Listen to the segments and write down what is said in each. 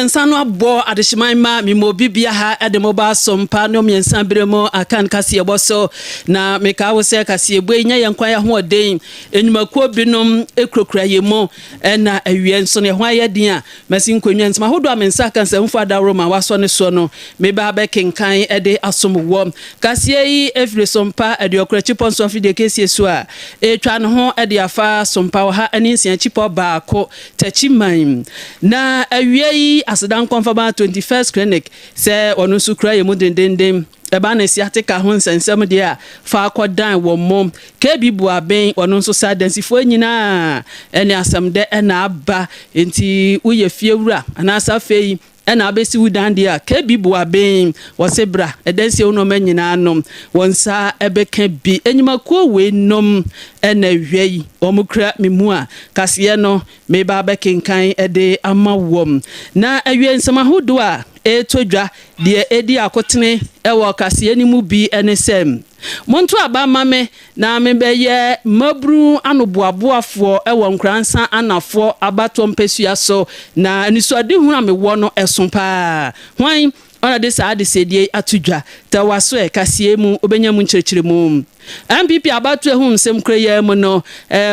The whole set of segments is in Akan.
Nnɔnmiɛnsa no abɔ adehyeman ma mema obi bia ha de mo ba asompa nnɔnmiɛnsa berɛ mu akan kaseɛbɔ so. Na mekaa wo sɛ kaseɛbɔ yi nyɛ yɛn kwan ahoɔden. Nnwumakuo binom kurakura yɛn mu na awia nso no ɛho ayɛ den a masi nkonnwa nsɛm ahodoɔ a me nsa aka nsɛmfo adaworo ma wasɔ ne soɔ no meba abɛkenkan de asom wɔ. Kaseɛ yi firi Sompa aduokoro akyipɔ nson afidie kɛsie so a ɛretwa ne ho de afa Sompa 106 akyipɔ baako Techiman. Na awia yi aseda nkɔmfama 21st Clinic sɛ ɔno nso kura yɛn mu dendenden. Ɛba ne sciatica ho nsɛnsɛm deɛ a, fa kɔdan wɔn mo. KB Buaben, ɔno nso sɛ adansifoɔ nyinaa ɛne asɛmdɛ na aba. Enti woyɛ fiewura anaasɛ afei ɛna abɛsi wo dan deɛ a, KB Buaben, wɔse bra ɛdansie wo nnoɔma nyinaa nom, wɔn nsa ɛbɛka bi. Enyumakuo wei nom ɛna awia yi wɔn kura me mu a, kaseɛ no meba abɛkenkan de ama wɔn. Na awie nsɛm ahodoɔ a ɛretɔ dwa, deɛ ɛdi akotene wɔ kaseɛ no mu bi ne sɛ, Monto aba mma me na mebɛyɛ mmabunu anoboaboafoɔ wɔ Nkoransa Anafoɔ abatoɔ mpasua so, na anisoadehunu a mewɔ no ɛso pa ara. Hwan na ɔde saa adesɛdie yi ato dwa? Tɛ w'aso ɛ, kaseɛ mu wobɛnya mu nkyerɛkyerɛmu. NPP abatoɔ ho nsɛm kura yi ara mu no,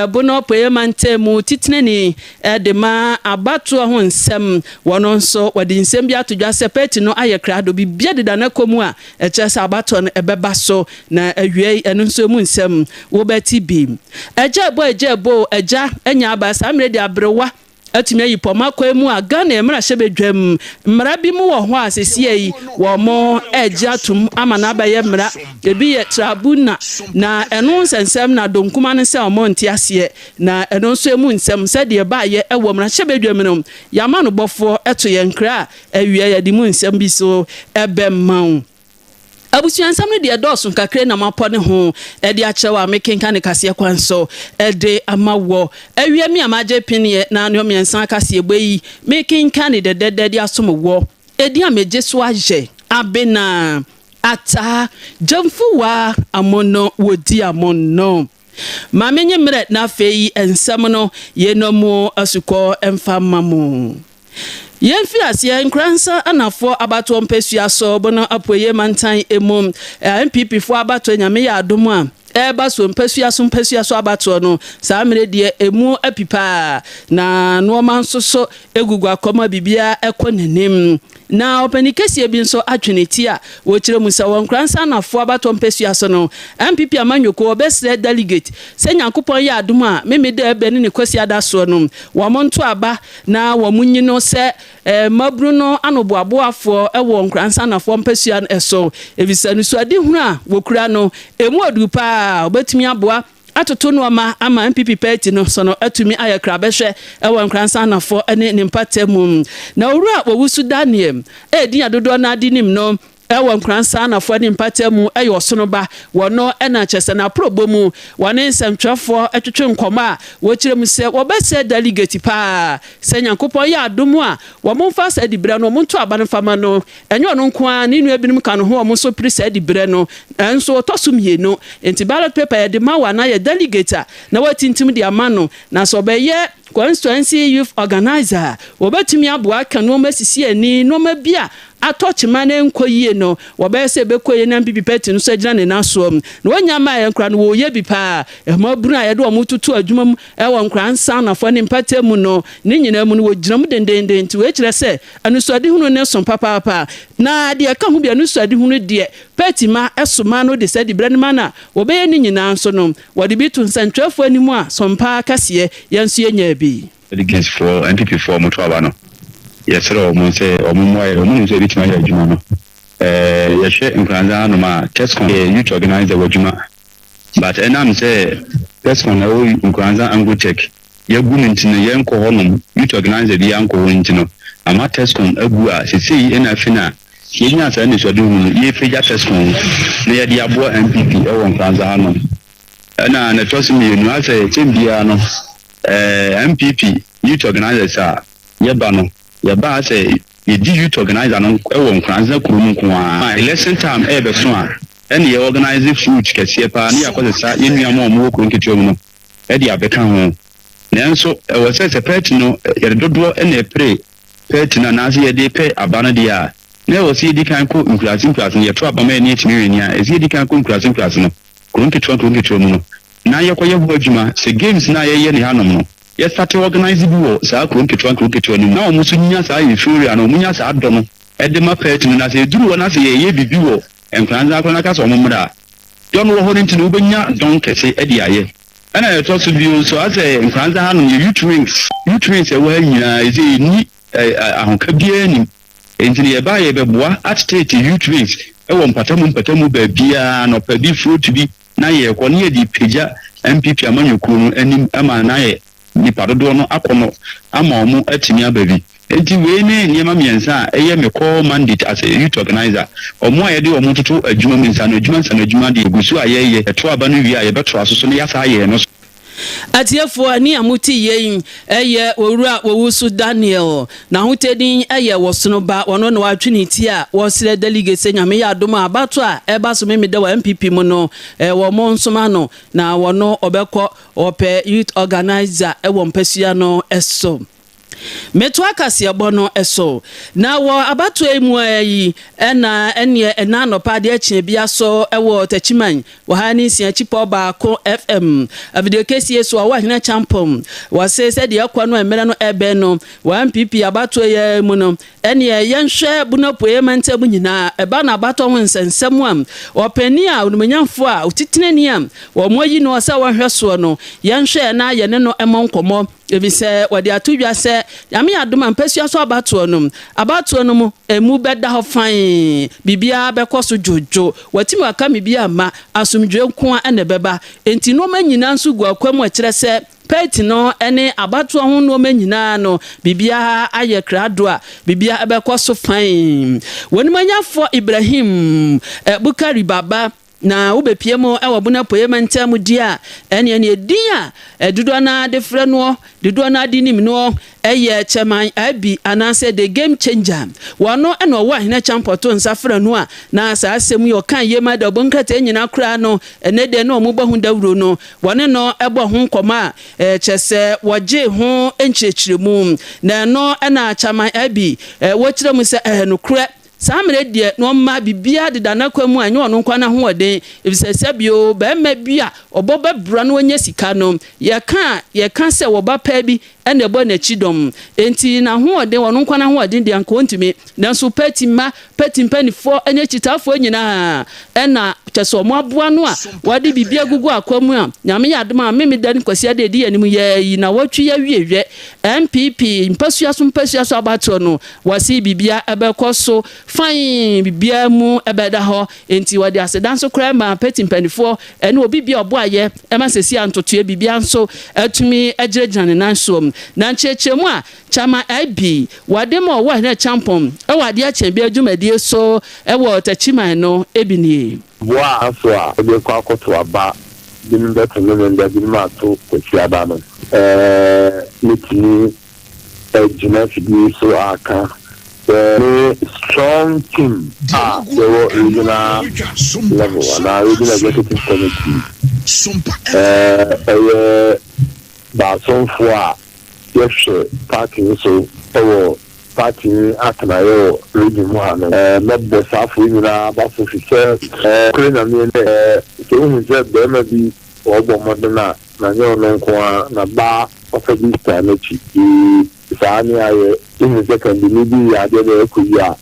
Bono Apueeɛ Mantam mu titenani de ma abatoɔ ho nsɛm, wɔno nso wɔde nsɛm bi ato dwa sɛ party no ayɛ krado, biribiara deda n'akɔ mu a ɛkyerɛ sɛ abatoɔ no ɛbɛba so na awiei ɛno nso emu nsɛm wobɛte bi. Agya ɛbɔ agya ɛbɔ o, agya anya aba saa mmerɛ deɛ aberewa atumi ayi pɔma kwan mu a Ghana mmarahyɛbadwam mmara bi mu wɔ hɔ a seesei wɔregye atom ama no abɛyɛ mmara. Ebi yɛ tribunal, na ɛno nsɛnsɛm na Donkuma no sɛ wɔnte aseɛ, na ɛno nso emu nsɛm sɛdeɛ ɛbaeɛ wɔ mmarahyɛbadwam no, yɛama no bɔfoɔ to yɛn nkra a awia yɛde mu nsɛm bi so bɛma wo. Abusuansɛm no deɛ ɛdɔɔso kakra na mapɔ ne ho de akyerɛ wo a mekenkan no kaseɛ kwan so de ama wɔ. Awia me a magye peneɛ na nnɔnmiɛnsa kaseɛbɔ yi mekenkan no dɛdɛdɛ de asom wɔ. Edin a megye so ayɛ, Abena, Ataa, Gyamfuwa, Amono, Wɔdi Amono. Ma menye mmerɛ na afei nsɛm no yɛnɔ mu asukɔ mfa mma mo. Yɛmfiri aseɛ, Nkoransa Anafoɔ abatoɔ mpasua so, Bono Apueie mantan mu, NPP foɔ abatoɔ Nyame yɛ adom a, ɛreba soɔ mpasua so mpasua so abatoɔ no, saa mmerɛ deɛ ɛmu api paa, na nnoɔma nso so gugu akɔm a biribiara kɔ n'anim. Na ɔpanin kɛseɛ bi nso atwe ne ti a wɔkyerɛ mu sɛ wɔ Nkoransa Anafoɔ abatoɔ mpasua so no, NPP amanyɔkuo wɔbɛsrɛ delegate sɛ Nyankopɔn yɛ adom a Memeda ɛbɛ ne ne Kwasiada soɔ no wɔn nto aba na wɔnyi no sɛ mmabunu no anoboaboafoɔ wɔ Nkoransa Anafoɔ mpasua no so, efisɛ anisoadehunu a wɔkura no, ɛmu ɔduru pa ara, wɔbɛtumi aboa atoto nnoɔma ama NPP paati no so no atumi ayɛ krabɛhwɛ wɔ Nkoransa Anafoɔ ne ne mpata mu. Na Owura Owusu Daniel a edin a dodoɔ no ara de nim no wɔ Nkoransa Anafoɔ ne mpata mu yɛ ɔsono ba. Wɔno na kyerɛ sɛ n'aporɔbɔ mu wɔne nsɛmtwerɛfoɔ twetwe nkɔmmɔ a wɔkyerɛ mu sɛ wɔbɛsɛ delegate paa sɛ Nyankopɔn yɛ adom a wɔmfa saa diberɛ no wɔnto aba no mfa ma no. Ɛnyɛ ɔno nko ara, ne nua binom ka ne ho a wɔn nso pere saa diberɛ no. Nanso ɔtɔ so mmienu. Enti ballot paper yɛde ma wo anaa yɛ delegate a na woatintim de ama no. Na sɛ ɔbɛyɛ constituency youth organiser a, wɔbɛtumi aboa aka nnoɔma asisi ani, nnoɔma bi a atɔ kyema na ɛnkɔ yie no, wɔbɛyɛ sɛ ɛbɛkɔ yie na NPP party no nso agyina ne nan soɔ. Na wɔnnya mmaeɛ koraa no, wɔreyɛ bi paa. Mmabunu a yɛde wɔn toto adwuma mu wɔ Nkoransa, Anafoɔ ne mpatamu mu no, ne nyinaa mu no, wɔgyina mu dendeenden. Nti wei kyerɛ sɛ anisoadehunu no so papaapa. Na deɛ ɛka ho bi, anisoadehunu deɛ, party ma ɛsoma no de saa diberɛ no ma no a, wɔbɛyɛ ne nyinaa nso no, wɔde bi to nsɛntwerɛfoɔ anim a, sompa kɛseɛ, yɛn nso yɛnyaa bi. Delegates foɔ, NPP foɔ a wɔto aba no, yɛsrɛ wɔn sɛ wɔn mmoa yɛn, wɔn nim sɛ yɛbɛtumi ayɛ adwuma no. Ɛɛ yɛhwɛ Nkoranza hanom a, TESCON yɛ youth organizer wɔ adwuma, but ɛnam sɛ TESCON ɛwɔ Nkoranza Angotech yɛagu no nti no, yɛnkɔ hɔnom, youth organizer biara nkɔ hɔ nti no, ama TESCON agu a sesei ɛna afe no a yɛnyaa saa anisoadehunu no, yɛrepagya TESCON na yɛde aboa NPP ɛwɔ Nkoranza hanom. Ɛna na ɛtɔ so mmienu, asɛ kyɛn biara no, NPP youth organisers a yɛba no, yɛba asɛ yɛdi youth organiser no wɔ Nkoranza kurom nko ara. Election time ɛrebɛso a, ɛna yɛ organise fruit kɛseɛ paa ne yɛakɔsesa yɛn nuanom a wɔwɔ kuro nketewa mu no de abɛka ho. Nanso ɛwɔ sɛ sɛ party no yɛde dodoɔ na ɛpere party no anaasɛ yɛde pɛ aba no deɛ a, na ɛwɔ sɛ yɛdi kan kɔ nkuraase nkuraase no. Yɛto aba ma yɛne yɛtumi win a, ɛsɛ yɛdi kan kɔ nkuraase nkuraase no, kuro nketewa nkuro nketewa mu no, na yɛkɔyɛ ho adwuma sɛ games no a yɛyɛ ne hanom no, yɛsate organise bi wɔ saa kuro nketewa nkuro nketewa no mu, na wɔn nso nya saa euphoria no, wɔn nya saa dɔ no ɛde ma party no. Na sɛ ɛduru hɔ na sɛ yɛyɛ biribi wɔ Nkoranza akora no aka sɛ wɔn mmerɛ a dɔ no wɔ hɔ no, nti no wobɛnya dɔn kɛse de ayɛ. Ɛna ɛtɔ so bio nso, asɛ Nkoranza hanom yɛ youth wings, youth wings ɛwɔ ha nyinaa, ɛsɛ ɛni ahoka biara nim. Nti no yɛbaa yɛbɛboa atetete youth wings ɛwɔ mpatamu mpatamu baabiara, nɔpa bi float bi na yɛkɔ ne yɛde pagya NPP amanyɔkuo no anim ama na yɛ nipa dodoɔ no akɔnɔ ama ɔmo atumi aba bi. Nti wei ne nneɛma mmiɛnsa a ɛyɛ me core mandate as a youth organizer. Ɔmo a yɛde ɔmo toto adwuma mu, nsa no adwuma, nsa no adwuma deɛ egu so a yɛyɛ. Ɛto aba no wie a, yɛbɛtoa so so ne yɛasa ayɛ no so. Atiefoɔ, ani a mote yei ɛyɛ Owura Wɔwusu Daniel n'ahotɛdin ɛyɛ Wɔsono Ba. Wɔno na watwe ne ti a wɔsrɛ delegate sɛ Nyame yɛ adom a, abato a ɛba so Memeda wɔ NPP mu no, wɔ mo nsoma no na wɔno ɔbɛkɔ ɔpɛ youth organizer ɛwɔ mpasua no so. Metoa kaseɛbɔ no so na wɔ abatoɔ yi mu a yi ɛna ɛneɛ ɛna anɔpa adeɛ kyeɛ bia so ɛwɔ Takyiman 106.1 FM afidie kɛsie so a wɔ Ahene Kyampɔn, wɔse sɛdeɛ ɛkɔ no, mmerɛ no ɛbɛn no wɔ NPP abatoɔ yi mu no, ɛneɛ yɛnhwɛ Bunapue mantam nyinaa ɛba na abatoɔ ho nsɛnsɛm a ɔpanin a onimonyamfoɔ a otitenani a wɔn ayi no sɛ wɔnhwɛ soɔ no, yɛnhwɛ na yɛne no ɛmɔ nkɔmmɔ, ebi sɛ wɔde ato dwa sɛ Nyame adom a, mpasua so abatoɔ no, abatoɔ no mu emu bɛda hɔ fann, biribiara bɛkɔ so dwodwo, wɔatumi waka mi bi ama asomdwe nko a ɛna ɛbɛba. Nti nneɛma nyinaa nso gu akwa mu a ɛkyerɛ sɛ party no ne abatoɔ ho nneɛma nyinaa no, biribiara ayɛ krado a biribiara bɛkɔ so fann. Wɔnimanyafoɔ Ibrahim Bukari Baba na wobɛpie mu wɔ Bona Apueɛ mantam di a, ɛneɛ ne ɛdin a dodoɔ no de frɛ noɔ, dodoɔ no de nim noɔ, ɛyɛ Chairman Abi anaasɛ The Game Changer. Wɔno ɛna ɔwɔ Ahene Kyampɔto nsa frɛ no a, na saa asɛm yi ɔka yie ma da ɔbɔ nkrataa nyinaa koraa no, ɛnɛ deɛ na ɔmo bɔ ho dawuro no, wɔne no ɛbɔ ho nkɔmɔ a kyɛ sɛ wɔgye ho nkyerɛkyerɛmu. Na ɛno ɛna Chairman Abi wɔkyerɛ mu sɛ ɛyɛ nokorɛ, saa mmerɛ deɛ na ɔma biribiara deda n'akwan mu a ɛnyɛ ɔno nkwa n'ahoɔden, efisɛ sɛbio bɛrima bi a ɔbɔ bɛbra no ɔnya sika no, yɛka yɛka sɛ wɔba paa bi ɛna ɛbɔ n'akyi dɔm. Enti n'ahoɔden, ɔno nkwa n'ahoɔden deɛ, nka ɔntumi. Nanso party mma, party mpanimfoɔ ne akyitaafoɔ nyinaa ɛna kyɛ sɛ ɔmo aboa no a wɔde biribi agugu akwa mu a, Nyame yɛ adom a, Memeda ne Kwasi ade edi anim yɛ yi na wɔtwe yɛ wie hwɛ NPP mpasua so mpasua so abatoɔ no, wɔsi biribia ɛbɛkɔ so fine, biribiara mu ɛbɛda hɔ. Enti wɔde aseda nso koraa ma party mpanimfoɔ ɛne obi bi a ɔbɔ ayɛ ɛma sɛsi a ntotoeɛ biribiara nso atumi agyinagyina ne nan soɔ. Na nkyerɛkyerɛmu a Chairman Ib wɔde ma ɔwɔ Ahene Kyampɔn ɛwɔ adeɛ akyɛn bi adwumadie so ɛwɔ Takyiman no ebi nie. Boa aso a wode kɔ akɔto aba, binom bɛto Memenda, binom ato Kwasiada no, mɛtumi agyina fidie so aka sɛ ne strong team a yɛwɔ regional level anaa regional executive committee, ɛyɛ baasomfoɔ a yɛhwɛ party no so ɛwɔ party atenaeɛ wɔ region mu ha no. Mɛbɔ saafoɔ yi nyinaa aba so fi sɛ kore Nyameɛ nɛ sɛ wohu sɛ barima bi wɔbɔ mmɔden a, na nyɛ ɔno nko a na baa papa bi taa n'akyi. Saa ne ayɛ wohu sɛ kandini bi yɛ adeɛ na ɛkɔ yi a,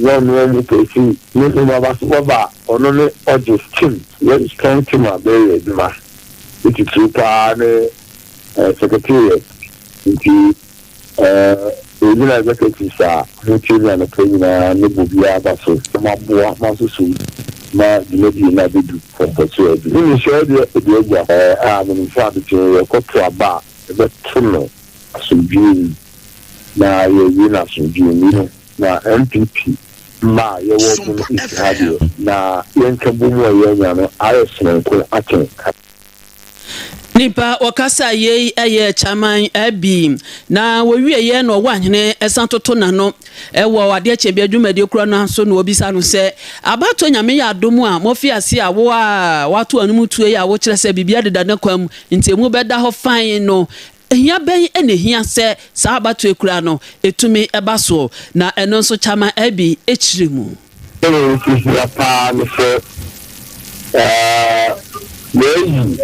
nyɛ ɔno amu pɛsi ne mmom abasobɔ ba a, ɔno ne ɔgye team. Yɛ strong team a bɛyɛ adwuma ne titiriw paa ne secretariat. Nti regional executives a motie me anɔpa nyinaa ne bɔ biara ba so sɛ moaboa moasoso mu ma dwumadie no abɛdu pɔmpɔso adu ne mehyɛ deɛ ɛde agua a menim sɛ adekyee yɛkɔto aba a, yɛbɛto no asomdwee mu na yɛwie no asomdwee mu no. Na NPP mma a yɛwɔ mu no East ha deɛ, na yɛnka bɔ mu a yɛanya no ayɛ sononko akyɛn. Nipa wɔkasa yei ɛyɛ Chairman Abi. Na wɔwieɛ na ɔwɔ ahene ɛsan toto n'ano ɛwɔ adeɛ kyɛn bi adwumadie kura no so na wɔbisa no sɛ abato, Nyame yɛ adom a, mɔfi ase a wo a wato anum tue a wokyerɛ sɛ biribi adeda ne kwan mu nti emu bɛda hɔ fann no. Hia bɛn na ehia sɛ saa abatoɔ kura no tumi ba soɔ? Na ɛno nso Chairman Abbey kyerɛ mu. Sɛnea esi hia paa ne sɛ yɛayi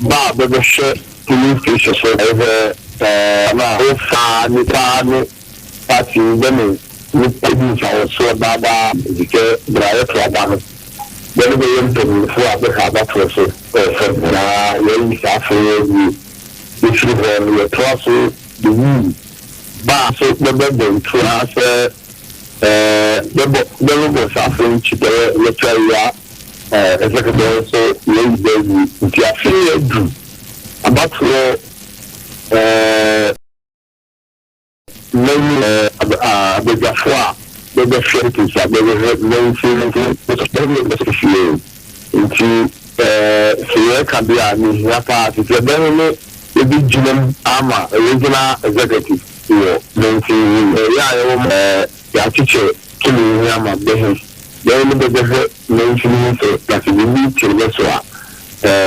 ba a bɛbɛhwɛ polling station so sɛ na wofa nipa ne party bɛne nipa di nsawɔsoɔ daadaa efisɛ berɛ a yɛto aba no bɛne bɛyɛ mpanyinfoɔ a bɛhwɛ abatoɔ so wɔ fam na yɛayi saa afo yi awie. Yɛfiri hɔ no yɛtoa so de yii ba a so bɛbɛ bɛntoa sɛ bɛbɔ bɛbɛbɔ saa afo yi nkyi bɛyɛ electoral area executive nso yɛayi bɛ awie. Nti afe yi aduru abatoɔ Many abadwafo a bɛbɛhwɛ nti a bɛbɛhwɛ mansin no nso fie. Nti sɛ yɛreka deɛ a, ne hia paa nti sɛ bɛn ne yɛbɛgyina mu ama regional executive wɔ mansin yi mu. Yɛ a yɛwɔ mu yɛakyekyɛ tumi he ama bɛ he, bɛn ne bɛbɛhwɛ mansin he so na sɛ biribi kyere bɛ so a,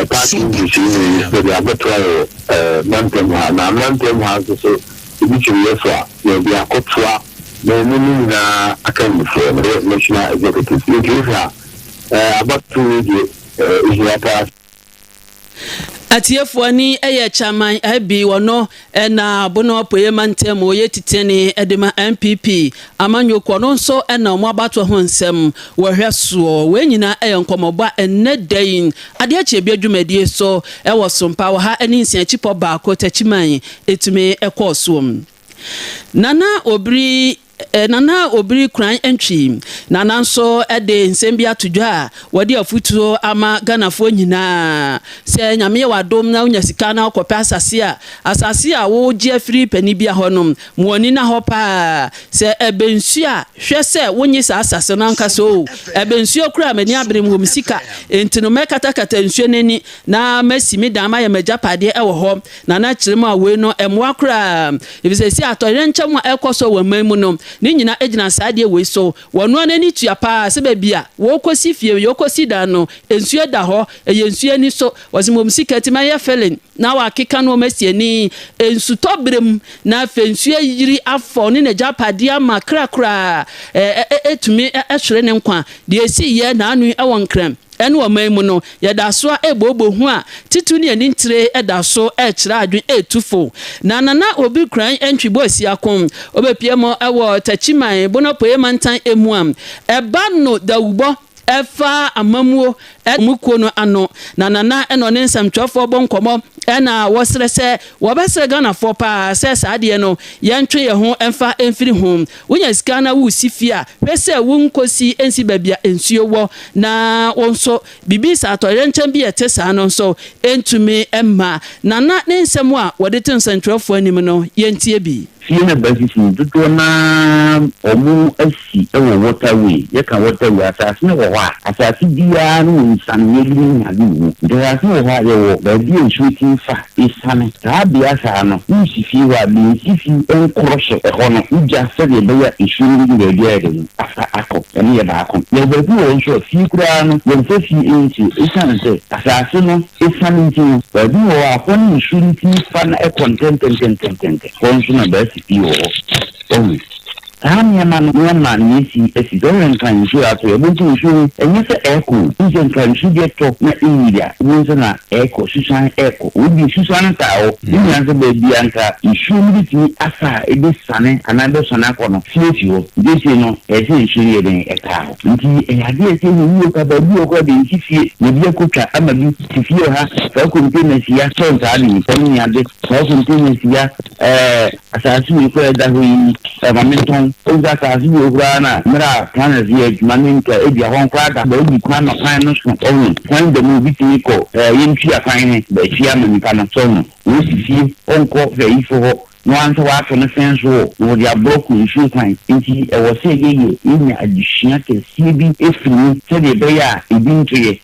party nhyehyɛe mu yi yɛde abɛtoa wɔ mantam ha na mantam ha nso so ebi kyere yɛ so a yɛde akɔtoa ma mu no nyinaa akannifoɔ no yɛ national executive. Nti wohwɛ a abatoɔ yi deɛ ɛhia paa. Atiefoɔ ani yɛ Chairman Abbey ɔno na Bono Apueɛ Mantam ɔyɛ titenani de ma NPP amanyɔkuo ɔno nso na wɔn abatoɔ ho nsɛm wɔhwɛ soɔ. Wei nyinaa yɛ nkɔmmɔbɔ a ɛnnɛ da yi adeɛ kyeɛ bi adwumadie so wɔ Sompa 106 akyipɔ 1 Takyiman ɛtumi kɔɔ soɔ. Nana Obiri Nana Obiri Kuran Antwi Nana nso de nsɛm bi ato dwa a wɔde afutuo ama Ghanafoɔ nyinaa sɛ Nyame yɛ w'adom na wonya sika na wokɔpɛ asase a, asase a wogye afiri panin bia hɔ no, ma w'ani nna hɔ paa. Sɛ ɛbɛ nsuo a, hwɛ sɛ wonnye saa asase no ankasa o. Ɛbɛ nsuo koraa a m'ani abere mewɔ me sika nti no mɛkatakata nsuo no ani na masi me dan mayɛ m'agyapadeɛ wɔ hɔ. Nana kyerɛ mu a wei no ɛmmoa koraa efisɛ seesei atɔyerɛnkyɛm a ɛrekɔ so wɔ man mu no ne nyinaa gyina saa adeɛ wei so. Wɔn ara ani tua paa sɛ baabi a wɔrekɔsi fie, wɔrekɔsi dan no nsuo da hɔ, ɛyɛ nsuo ani so. Wɔse mmom sika nti mɛyɛ filling na wɔakeka nnoɔma asi ani. Nsutɔ berɛ mu na afei nsuo ayiri afɔ ne n'agyapadeɛ ama kra koraa ɛtumi hwere ne nkwa. Deɛ ɛsiiɛ naano yi wɔ Nkran ne ɔman mu no, yɛda so ara rebooboo ho a titiriw ne ani ntire da so rekyerɛ adwene retu fo. Na Nana Obi Kuran Antwi Boasiako, obepue mu wɔ Takyiman, Bono Apueeɛ Mantan mu a ɛba no dawubɔ ɛfa amammuo mu kuo no ano. Na Nana na ɔne nsɛmtwerɛfoɔ bɔ nkɔmmɔ na wɔsrɛ sɛ wɔbɛsrɛ Ghanafoɔ paa sɛ saa adeɛ no yɛntwe yɛn ho mfa mfiri ho. Wonya sika na woresi fie a, hwɛ sɛ wonkɔsi nsi baabi a nsuo wɔ, na wo nso biribi saa atɔyerɛnkyɛm bi a ɛte saa no nso ntumi mma. Nana ne nsɛm a wɔde to nsɛntwerɛfoɔ anim no, yɛntie bi. Fie na ba sisi no dodoɔ no ara wɔn asi wɔ water way, yɛka water way asase no wɔ hɔ a, asase biara no wɔ nsaneeɛ bi ne ade wɔ mu, nti asase no wɔ hɔ a yɛwɔ baabi a nsuo tumi fa Esiane saa bea saa no, woresi fie hɔ a, mensi fi nkoro so ɛhɔ no, wogya sɛdeɛ ɛbɛyɛ a nsuo no bɛnya baabi ayɛ dɛn afa akɔ. Ɛno yɛ baako. Yɛwɔ baabi wɔ hɔ nso a, fie koraa no, yɛmfa fie nsie. Esiane sɛ asase no esiane nti no, baabi wɔ hɔ a, hɔ ne nsuo no tumi fa na ɛkɔ ntɛntɛntɛntɛntɛntɛm. Hɔ nso na bɛasi fie wɔ hɔ. Wahu? Saa nneɛma no na ɛma nea esi asi. Sɛ wohwɛ nka nsuo a atɔ yi, wobɛhu sɛ nsuo no, ɛnyɛ sɛ ɛrekɔ o. Wohu sɛ nka nsuo bi tɔ na ɛyiri a, wobɛhu sɛ na ɛrekɔ, susuan rekɔ. Wei deɛ susuan no taa hɔ. Ne nyinaa sɛ baabi a nka nsuo no bɛtumi afa a ɛbɛsiane anaa ɛbɛsɔne akɔ no, fie si hɔ. Nti seesei no, ɛyɛ sɛ nsuo no yɛ dɛn? Ɛtaa hɔ. Nti ɛyɛ adeɛ a ɛsɛ sɛ yɛhu ka baabi wɔ hɔ koraa deɛ nsi fie na ebi akɔtwa ama bi te fie wɔ ha, saa containers yi asɔ saa ade yi, ɛne ne ade, saa containers yi a, ɛɛ. Asase wei koraa ɛda hɔ yi, ma mentɔn. Wohu sɛ asase wei koraa na mmerɛ a planners yɛ adwuma no nka ebia hɔ koraa da baabi kwan ma kwan no so. Wahu? Kwan da mu obi tumi kɔ ɛɛ yɛntua kwan he bɛtua ama nipa no. So wohu? Wɔsi fie, ɔnkɔ ayifo hɔ na wansa wɔato no fɛn so hɔ na wɔde aborɔko nsuo kwan. Nti ɛwɔ sɛ yɛyɛ yɛnya adesua kɛseɛ bi firi mu sɛdeɛ ɛbɛyɛ a ebi nto yɛ.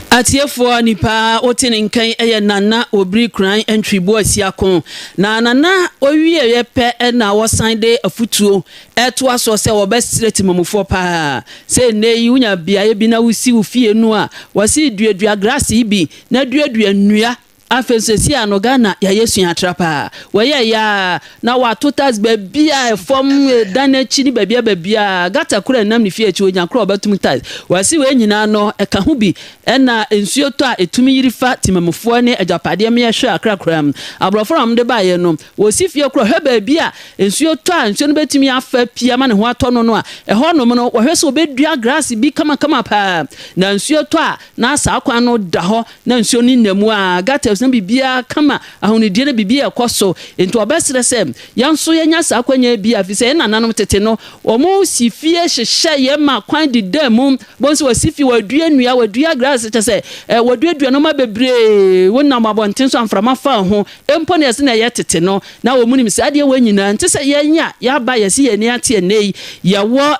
Atiefoɔ nipa a wote ne nkan yɛ Nana Obiri Kuran Antwi Boasiako. Na Nana ɔwieɛ pɛ na wɔsan de afutuo ɛtoa soɔ sɛ wɔbɛsrɛ temamufoɔ paa sɛ nnɛ yi wonya beaeɛ bi na wosi wo fie no a, wɔse duadua grass yi bi na duadua nnua. Afei nso seesei a no Ghana yɛayɛ suatra paa. Wɔyɛeɛ ara na wɔato tiles baabiara, ɛfam, dan akyi ne baabiara baabiara. Gutter koraa nnam ne fie akyi, ɔnya koraa a ɔbɛtom tiles. Wɔasi wei nyinaa no, ɛka ho bi na nsuo tɔ a ɛtumi yiri fa temamufoɔ ne agyapadeɛ ma yɛhwɛ akra koraa mu. Aborɔfo na wɔde baeɛ no, wɔsi fie koraa wɔhwɛ baabi a nsuo tɔ a nsuo no bɛtumi afa apue ama ne ho atɔ no no a, ɛhɔnom no wɔhwɛ sɛ wɔbɛdua grass bi kamakama paa na nsuo tɔ a na saa kwan no da hɔ na nsuo no nna mu a, gutters no biribiara kama, ahonidie no biribiara ɛkɔ so. Nti wɔbɛsrɛ sɛ yɛn nso yɛnya saa akwanya yi bi, ɛfiri sɛ yɛn nananom tete no, wɔn si fie hyehyɛ yɛn ma kwan deda mu. Bohu sɛ wɔasi fie, wɔadua nnua, wɔadua grass, kyɛ sɛ wɔaduadua nneɛma bebree. Wonam abɔnten so a mframa fa ho. Mpo na yɛse na ɛyɛ tete no, na wɔn nim saa adeɛ wei nyinaa. Nte sɛ yɛn a yɛaba yɛse yɛn ani ate ɛnnɛ yi, yɛwɔ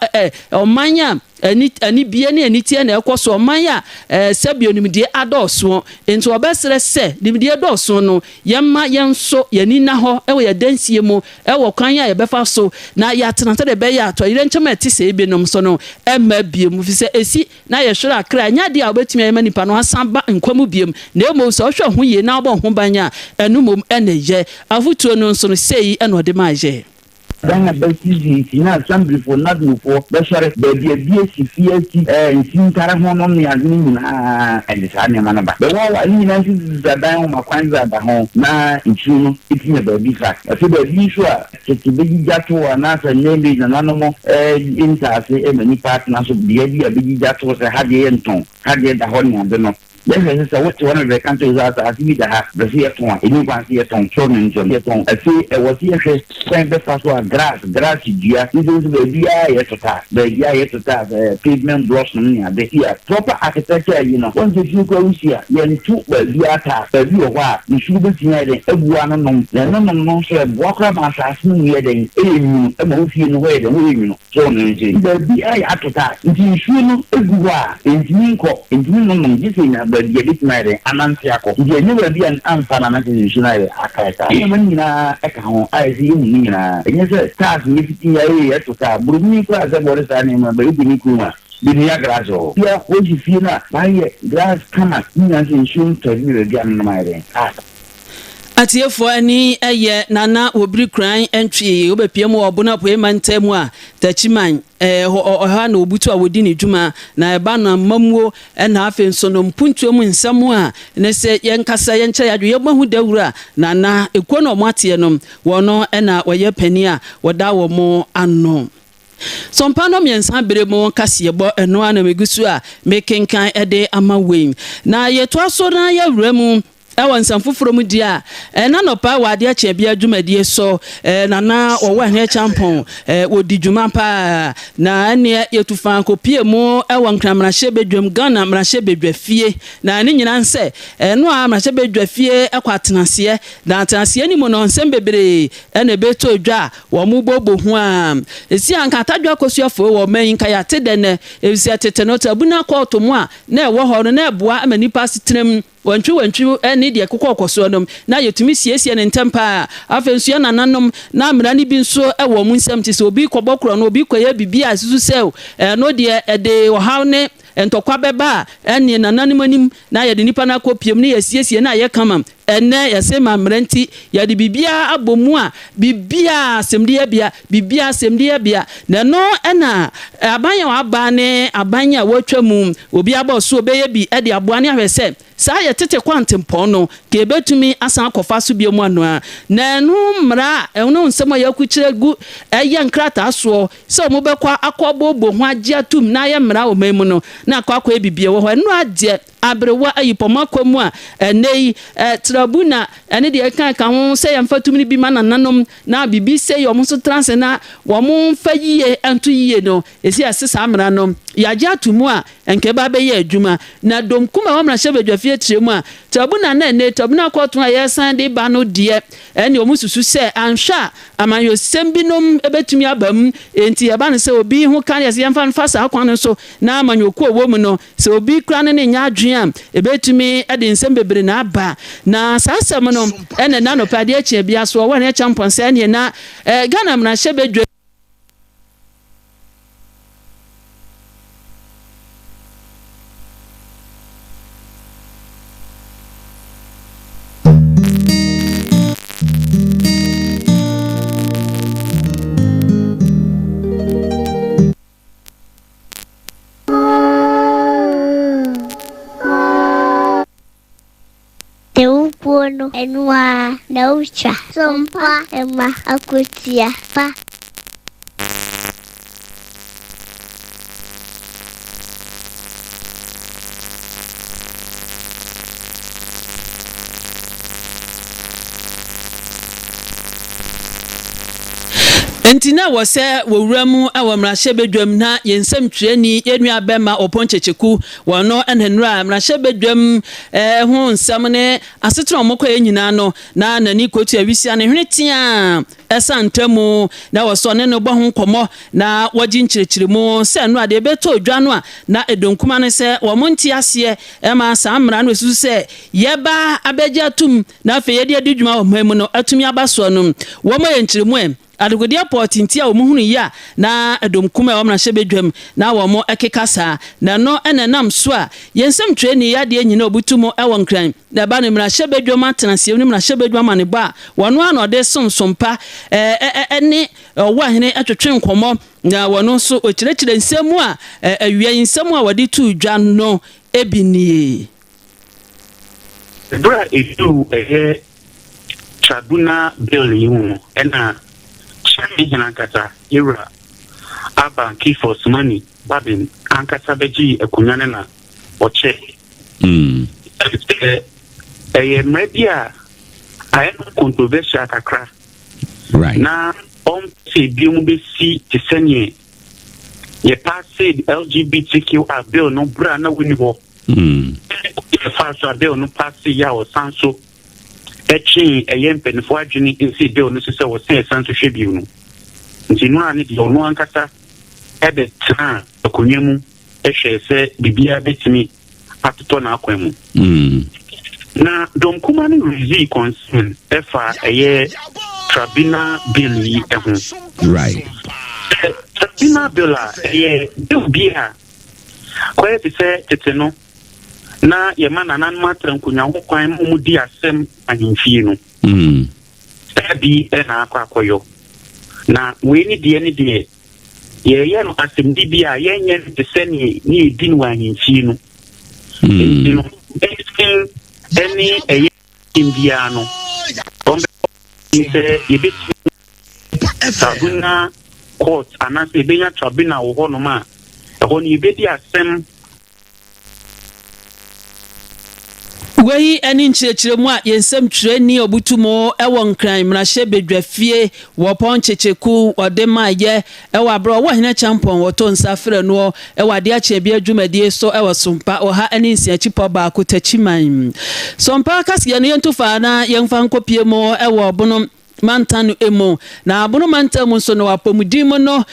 ɔman a Ani, anibue ne aniteɛ na ɛkɔ so, ɔman a ɛɛ sɛbio nimdeɛ adɔɔsoɔ. Enti wɔbɛsrɛ sɛ, nimdeɛ dɔɔso no, yɛmma yɛn nso yɛn ani nna hɔ wɔ yɛn adansie mu wɔ kwan a yɛbɛfa so na yɛatena sɛdeɛ ɛbɛyɛ a atoyerɛnkyɛm a ɛte sɛɛ binom so no mma bio, ɛfiri sɛ ɛsi na yɛhwere akra a, ɛnyɛ adeɛ a wobɛtumi ayɛ ma nipa no asan aba nkwa mu bio, na mmom sɛ wohwɛ wo ho yie na wobɔ wo ho ban a, ɛno mmom na ɛyɛ. Afotuo no nso no, sei na ɔde maa yɛn. Dan a bɛsisi si na Assemblifoɔ Nadmofoɔ bɛsɔre baabi a bi asi fie asi ɛɛ nsi ntare ho nom ne ade no nyinaa ɛde saa nneɛma no ba. Bɛwaawaa ne nyinaa nso sisi adan ho ma kwan dze ada ho na nsuo no ɛtumi nya baabi fa. Afei baabi nso a tete bɛgyigya to anaasɛ nnɛ mmerɛ yi nananom ɛɛ nsaase ma nnipa atena so bea bi a bɛgyigya to sɛ ha deɛ yɛntɔn, ha deɛ da hɔ ne ade no. Yɛhwɛ sɛ sɛ wote hɔ na bɛka kyerɛ wo sɛ asase bi da ha, bɛ sɛ yɛtɔn a, ɛnni kwan sɛ yɛtɔn. So no nti no, yɛtɔn. Afei ɛwɔ sɛ yɛhwɛ kwan bɛfa so a grass, grass dua, ne sɛ nso baabiara yɛto tiles, baabiara yɛto tiles, ɛɛ pavement blocks nom ne ade. Si a proper architecture ayi no, wɔn sɛ fie koraa wosi a, yɛnto baabiara tiles. Baabi wɔ hɔ a, nsuo bɛtumi ayɛ dɛn abu ano nom, na ɛno nom no nso ɛboa koraa ma asase no mu yɛ dɛn, ɛyɛ nwunu, ɛma wo fie no hɔ yɛ dɛn, hɔ yɛ nwunu. So no nti, baabi a yɛato taa nti nsuo no gu hɔ a, ɛntumi nkɔ, ɛntumi nnonom gye sɛ ɛnya baabi a ɛbɛtumi ayɛ dɛn anante akɔ. Nti ɛnyɛ baabi a amfa no anaasɛ nsuo no ayɛ dɛn akae saa. Nneɛma no nyinaa ka ho a ɛsɛ yɛhu ne nyinaa. Ɛnyɛ sɛ tiles no yɛfiti yɛ ee yɛto taa. Buroni koraa sɛ bɔre saa nneɛma no bɛyɛ ne kurom a, bɛnua grass wɔ hɔ. Bia wɔsi fie no a, wɔayɛ grass kama ne nyinaa sɛ nsuo ntɔ ɛbi baabi a nonom ayɛ dɛn asa. Atiefoɔ ani yɛ Nana Obiri Kuran Ntwi wobɛpie mu wɔ Ɔbono Apuei Mantam mu a Takyiman ɛhɔ ɛhɔ a na ɔbutu a wɔdi ne dwuma na ɛba no amammuo ɛna afei nso no mpuntuo mu nsɛm a ne sɛ yɛnkasa yɛnkyerɛ yɛadwene yɛbɔ ho dawuro a Nana ekuo no a wɔn ateɛ no wɔn ɛna wɔyɛ panin a wɔda wɔn ano. Sɔmpa no mmiɛnsa bere mu kaseɛbɔ ɛno ara na megu so a mekenkan de ama wei. Na yɛtoa so na yɛwura mu wɔ nsɛm foforɔ mu deɛ a, ɛna nɔpa wɔ adeɛ kyeɛ bia dwumadie so na na wɔwɔ ɛhene kyampɔn wɔdi dwuma paa na ɛneɛ yɛtu faa kɔpie mu wɔ Nkran mmarahyɛbadwam Ghana mmarahyɛbadwa fie na ne nyinaa nsɛ ɛno a mmarahyɛbadwa fie kɔ atenaseɛ na atenaseɛ no mu no nsɛm bebree ɛna ɛbɛtɔ dwa a Wɔbobɔ hu a esi anka atadwe akosuafo wɔ ɔman yi nka yɛate dɛ nnɛ, efisɛ tete no tribunal kɔɔto mu a na ɛwɔ hɔ no na ɛboa ma nnipa asetena mu wantwiwantwi ne deɛ ɛkokɔkɔ soɔ no na yɛtumi siesie no ntɛm paa. Afei nso yɛn nananom na mmara no bi nso wɔ wɔn nsam nti sɛ obi kɔbɔ korɔno, obi kɔyɛ biribi a ɛsusu sɛ ɛno deɛ ɛde ɔhaw ne ntɔkwa bɛba a, ɛnneɛ nananom anim na yɛde nnipa no akɔpiem na yɛasiesie na ayɛ kama. Ɛnnɛ, yɛse ma mmara nti, yɛde biribiara abɔ mu a, biribiara asɛmdiyɛbea, biribiara asɛmdiyɛbea. Na ɛno na aban a wɔaba ne aban a wɔatwa mu, obi abɔ so ɔbɛyɛ bi de aboa ne ahwɛ sɛ saa yɛ tete kwantempɔn no, nka yɛbɛtumi asan akɔfa so bio mu anoa. Na ɛno mmara a ɛno nsɛm a yɛakukyerɛ gu ɛyɛ nkrataa soɔ sɛ wɔbɛkɔ akɔbooboo ho agye atum na ayɛ mmara wɔ man mu no, na akɔ akɔyɛ biribi wɔ hɔ. Ɛno adeɛ Aberewa ayipɔmma kwa mu a ɛnnɛ yi Trabuna ne deɛ ɛka ka ho sɛ yɛmfa tumi no bi ma nananom na biribi sei wɔn nso tra ase na wɔmfa yie nto yie no, ɛsi ase saa mmara no yɛagye ato mu a nka ɛba abɛyɛ adwuma. Na dɔm kum a ɛwɔ mmarahyɛbadwafie tire mu a Trabuna na ɛnnɛ Trabuna kɔɔto a yɛresan de ba no deɛ ɛnneɛ wɔn susu sɛ anhwɛ a amanyɔsɛm binom bɛtumi aba mu enti ɛba no sɛ obi ho ka yɛ sɛ yɛmfa no fa saa kwan no so na amanyɔkuo a ɛwɔ mu no Sɛ obi kura ne ne nyɛ adwene a, ebetumi de nsɛm bebree na aba. Na saa asɛm no na ɛna anɔpa adeɛ kye abia so ɔwɔ ne kyampɔn sɛ ɛneɛ na Ghana mmarahyɛ badwa Sɛ wobuo no, ɛno ara na wotwa. Sompa ma akwatia pa. Enti na ɛwɔ sɛ wɔwura mu wɔ mmarahyɛbadwam na yɛn nsɛmtwerɛni, yɛn nua bɛma Ɔpɔn Kyekyeku, wɔn no na nnura mmarahyɛbadwam ho nsɛm ne asetena a wɔkɔeɛ nyinaa no, na n'ani kɔtua wisia ne hwene teaa ɛsa ntamu na ɛwɔ sɛ ɔne no bɔ ho nkɔmmɔ na wɔgye nkyerɛkyerɛmu sɛ nnora deɛ ɛbɛtɔ dwa no a na ɛdɔnkuma no sɛ wɔn nte aseɛ ɛma saa mmara no ɛsusu sɛ yɛba abɛgye atum na afei yɛde adi dwuma wɔ man mu no atumi aba soɔ no wɔn yɛ nkyerɛmu ɛ adekodeɛ pɔɔte nti a wɔn hunu yi a na ɛdɔm kum a ɛwɔ mmarahyɛbadwam na wɔn ɛkeka saa na ɛno ɛna ɛnam so a yɛn nsɛmtwerɛni yadeɛ nyina ɔbutu mu ɛwɔ Nkran na ɛba no mmarahyɛbadwam atenaseɛ ne mmarahyɛbadwam amanebɔ a wɔn a na ɔde somsom pa ɛne ɔwɔhene ɛtwetwe nkɔmmɔ na wɔn nso ɔkyerɛkyerɛ nsɛm mu a awia yi nsɛm a wɔde too dwa no ebi nie. Bere a eduu ɛyɛ Tribunal Bill yi ho no, ɛna Kyerɛmehene ankasa, Yewura Alban Kifo Sumani Babin ankasa bɛgyee akonnwa no na ɔkyɛe. Sɛ ɛyɛ mmara bi a ayɛ no controversial kakra, na ɔmpɛ sɛ ebinom bɛsi te sɛneɛ yɛpaasee LGBTQI bill no berɛ a na wonni hɔ. Ɛfaa so a bill no paase yɛ a ɔsan so ɛtwee ɛyɛ mpanimfoɔ adwene nsi bill no so sɛ wɔsɛn ɛsan so hwɛ bio no. Nti nnora ne deɛ ɔno ankasa ɛbɛtenaa akonnwa mu hwɛɛ sɛ biribiara bɛtumi atotɔ n'akwan mu. Na dɔm kuma no raised concern ɛfa ɛyɛ tribunal bill yi ho. Tribunal bill a ɛyɛ bill bi a kɔyɛ te sɛ tete no na yɛma nananom atra nkonnwa ho kwan ma wɔn di asɛm ahemfie no. Saa bi na akɔ akɔyɔ. Na wei ne deɛ ne deɛ yɛyɛ no asɛmdi bi a yɛnyɛ no te sɛ ne ne yɛdi no wɔ ahemfie no. Nti no, ɛsen ɛne ɛyɛ biara no, wɔn bɛ sɛ yɛbɛtumi tribunal court anaasɛ yɛbɛnya tribunal wɔ hɔnom a ɛhɔ no yɛbɛdi asɛm. Wei ne nkyerɛkyerɛmu a yɛn nsɛmtwerɛni ɔbutu mu wɔ Nkran mmarahyɛbadwafie wɔ Pɔn Kyekyeku ɔde maayɛ wɔ aberɛ a ɔwɔ Hene Kyampɔn wɔto nsa frɛ noɔ wɔ adeɛ akyeabia dwumadie so wɔ Sompa 106 akyipɔ 1 Takyiman. Sompa kaseɛ no yɛntu fa na yɛmfa nkɔpie mu wɔ Ɔbono mantam no mu. Na Abono mantam mu nso no, apɔmuden mu no,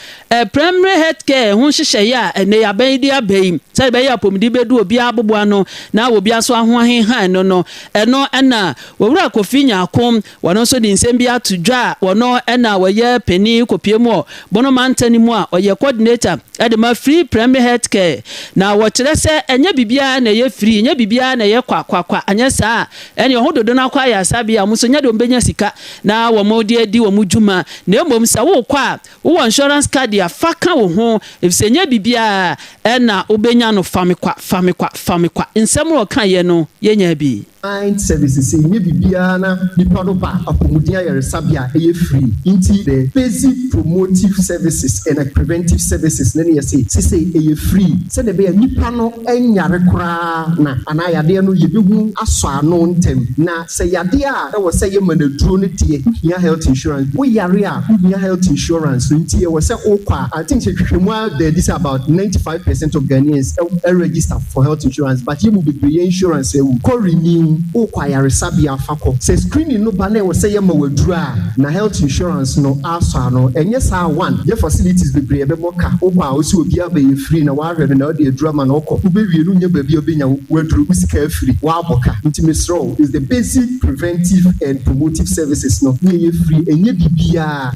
primary health care ho nhyehyɛeɛ a ɛnɛ yi aban yi de aba yi, sɛdeɛ ɛbɛyɛ apɔmuden bɛdu obiara abobo ano na obiara nso aho ahenhan no no, ɛno ɛna Owura Kofi Nyarko, wɔno nso de nsɛm bi ato dwa a wɔno ɛna wɔyɛ panin kɔpie mu wɔ Bono mantam no mu a ɔyɛ coordinator de ma free primary health care. Na wɔkyerɛ sɛ ɛnyɛ biribiara na ɛyɛ free, ɛnyɛ biribiara na ɛyɛ kwa kwa kwa, anyɛ saa a ɛne ɔho dodo no akɔ ayaresabea a wɔn nso nyɛ de wɔn bɛnya sika na wɔn de adi wɔn dwuma, na mmom sɛ worekɔ a wowɔ insurance card a fa ka wo ho efisɛ ɛnyɛ biribiara ɛna wobɛnya no fa me kwa, fa me kwa, fa me kwa. Nsɛm a ɔkaeɛ no yɛnyaa bi. Mind services sɛ ɛnyɛ biribiara na nipa no ba apɔmuden ayaresabea a ɛyɛ free nti the basic promotive services and preventive services no ne yɛse sesei ɛyɛ free sɛdeɛ ɛbɛyɛ a nipa no nyare koraa na anaa yadeɛ no yɛbɛhu asɔ ano ntɛm. Na sɛ yadeɛ a ɛwɔ sɛ yɛma no aduro no deɛ wohia health insurance. Wo yare a wohia health insurance no nti ɛwɔ sɛ wokɔ a I think sɛ nhwehwɛmu ada adi sɛ about 95% of Ghanaians register for health insurance but yɛn mu bebree yɛn insurance awu. Kɔ renew, wokɔ ayaresabea fa kɔ. Sɛ screening no ba na ɛwɔ sɛ yɛma wo aduro a na health insurance no asɔ ano. Ɛnyɛ saa a one, yɛ facilities bebree ɛbɛbɔ ka. Wokɔ a wose obiara bɛyɛ free na wahwɛ no na wode aduru ama no ɔkɔ. Wobɛwie no wonnya baabi a wobɛnya w'aduru, wo sika afiri, woabɔ ka. Nti mesrɛ wo, is the basic preventive and promotive services no na ɛyɛ free, ɛnyɛ biribiara.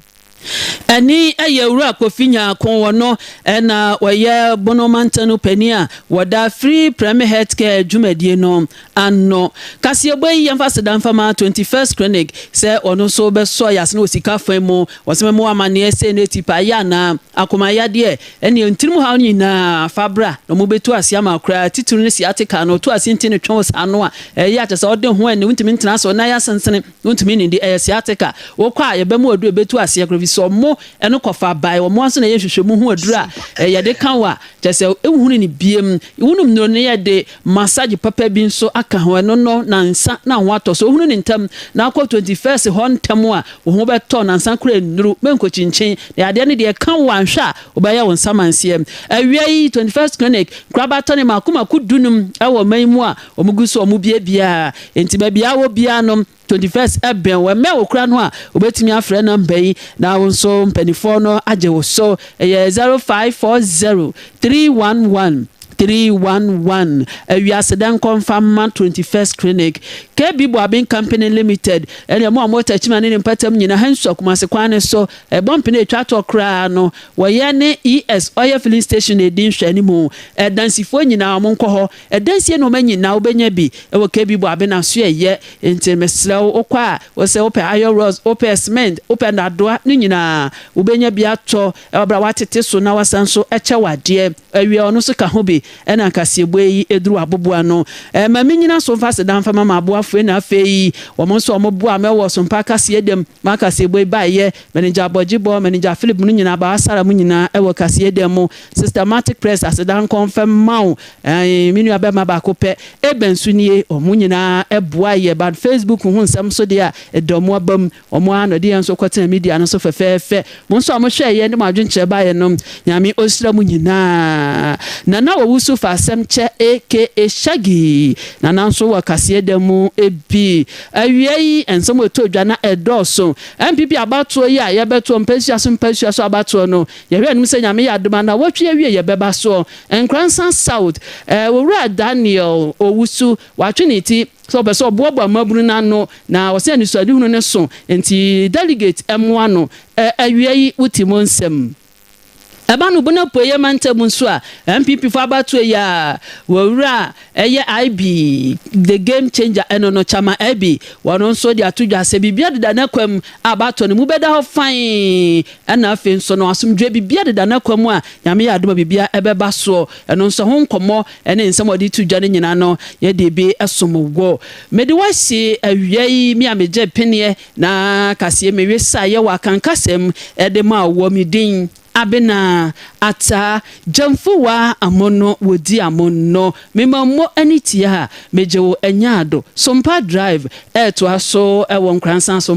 Ɛne yɛ Owura Kofi Nyarko, ɔno na ɔyɛ Bono Mantam no panin a wɔda Free Primary Health Care dwumadie no ano. Kaseɛbɔ yi yɛmfa aseda mfa ma 21st Clinic sɛ ɔno nso bɛsɔ yɛn asene wɔ sika fa mu. Wɔsɛ mɛma wo amaneɛ sei na ɛti paa yɛ anaa akoma yadeɛ ɛne ntirim haw no nyinaa fa bra na wɔbɛtu aseɛ ama wo koraa titiri no sciatica no ɔtu aseɛ nti no twe wo saa no a ɛyɛ a kyɛ sɛ ɔde ho ɛne wontumi ntena ase wo nan asensene. Wontumi nnidi, ɛyɛ sciatica. Wokɔ a, yɛbɛma wo aduru a ɛbɛtu aseɛ koraa, ɛfiri sɛ ɔmo ɛno kɔfa bae. Ɔmo ara nso na ɛyɛ nhwehwɛmu ho aduru a yɛde ka wo a, kyerɛ sɛ wonhunu no biom. Wonom nnuro no, yɛde massage papa bi nso aka ho. Ɛno no, nansa na wo ho atɔ. Sɛ wohunu no ntɛm na wokɔ 21st hɔ ntɛm a, wo ho bɛtɔ wo. Nansa koraa nnuru. Menkɔkyinkyin. Na yadeɛ no deɛ, ɛka wo a, nhwɛ a, wobɛyɛ wo nsamanseɛ. Awia yi, 21st Clinic, nkorabata no mmaako mmaako dunum wɔ ɔman yi mu a Wɔn gu so a wɔbiabia enti baabi a wɔ biara no 21st ɛbɛn wo ɛmɛn wo koraa no a wobɛtumi afrɛ number yi na wo nso mpanifoɔ no agye wo so ɛyɛ 0540 311 311 awia aseda nkɔ mfa mma 21st Clinic KB Boabeng Company Limited ɛne ɛmo a wɔwɔ Techiman ne ne mpatam nyinaa ha nsu Akumase kwan no so ɛbɔ mpene ɛtwa toɔ koraa no wɔyɛ ne ES Oil Filling Station na ɛdi nhwɛanimu ɛdansifoɔ nyinaa wɔn nkɔ hɔ Ɛdansie nnoɔma nyinaa wobɛnya bi wɔ KB Boabena so ɛyɛ nti mesrɛ wo wokɔ a wosɛ wopɛ iron rods wopɛ cement wopɛ nnadoa ne nyinaa wobɛnya bi atɔ wɔ berɛ a woatete so na wasan nso kyɛ wo adeɛ awie ɔno nso ka ho bi ɛna nkaseɛbue yi ɛduru aboboa no ma menyina so mfa aseda mfa ma m'aboafoɔ na afei wɔn nso wɔn boa me wɔ sompa kaseɛ dɛm ma kaseɛbue yi baeɛ Manager Abɔgyebɔ Manager Philip no nyinaa Baasara mo nyinaa ɛwɔ kaseɛ dɛm mu Systematic Press aseda nkɔ mfa mma wo Ae, me nua bɛma baako pɛ. Eben nso nie, wɔn nyinaa boa yɛ, but Facebook ho nsɛm nso deɛ a, ɛda wɔn aba mu. Wɔn ara na wɔde yɛn nso kɔtena media no so fɛfɛɛfɛ. Mo nso a mohwɛɛ yɛn de mo adwenkyerɛ baeɛ no, Nyame ɔnhyira mo nyinaa. Nana Owusu fa asɛm kyɛ aka Shaggy. Nana nso wɔ kaseɛ da mu bi. Awia yi, nsɛm a ɛtɔ dwa na ɛdɔɔso. NPP abatoɔ yi a yɛbɛtoɔ, mpasua so mpasua so abatoɔ no, yɛhwɛ anim sɛ Nyame yɛ adom a, nnawɔtwe awie yɛbɛba soɔ. Nkoransa South, Owura Daniel Owusu, watwe ne ti sɛ ɔpɛ sɛ ɔboaboa mmabunu no ano na ɔsɛ anisoadehunu no so nti delegate mmoa no. Awia yi wote mu nsɛm. Ɛba no Bono Apueeɛ mantam nso a, NPP fo abatoɔ yi a Owura ɛyɛ IB the game changer ɛno no Chama IB wɔno nso de ato dwa sɛ biribiara deda n'akwam a abatoɔ no mu bɛda hɔ fann ɛna afei nso no asomdwoeɛ biribiara deda n'akwam a Nyame yɛ adom a biribiara ɛbɛba soɔ ɛno nso ho nkɔmmɔ ɛne nsɛm a ɔde to dwa no nyinaa no yɛde bi som wo. Mede wo asi awia yi me a megye peneɛ na kaseɛ me wesaeɛ wɔ Akan kasa mu ɛde ma wɔ me din Abena Ataa Gyamfuwa Amono Wodi Amono Mema mo ani tia a megye wo Anyaado Sompa Drive ɛɛtoa so ɛwɔ Nkoransa Sompa.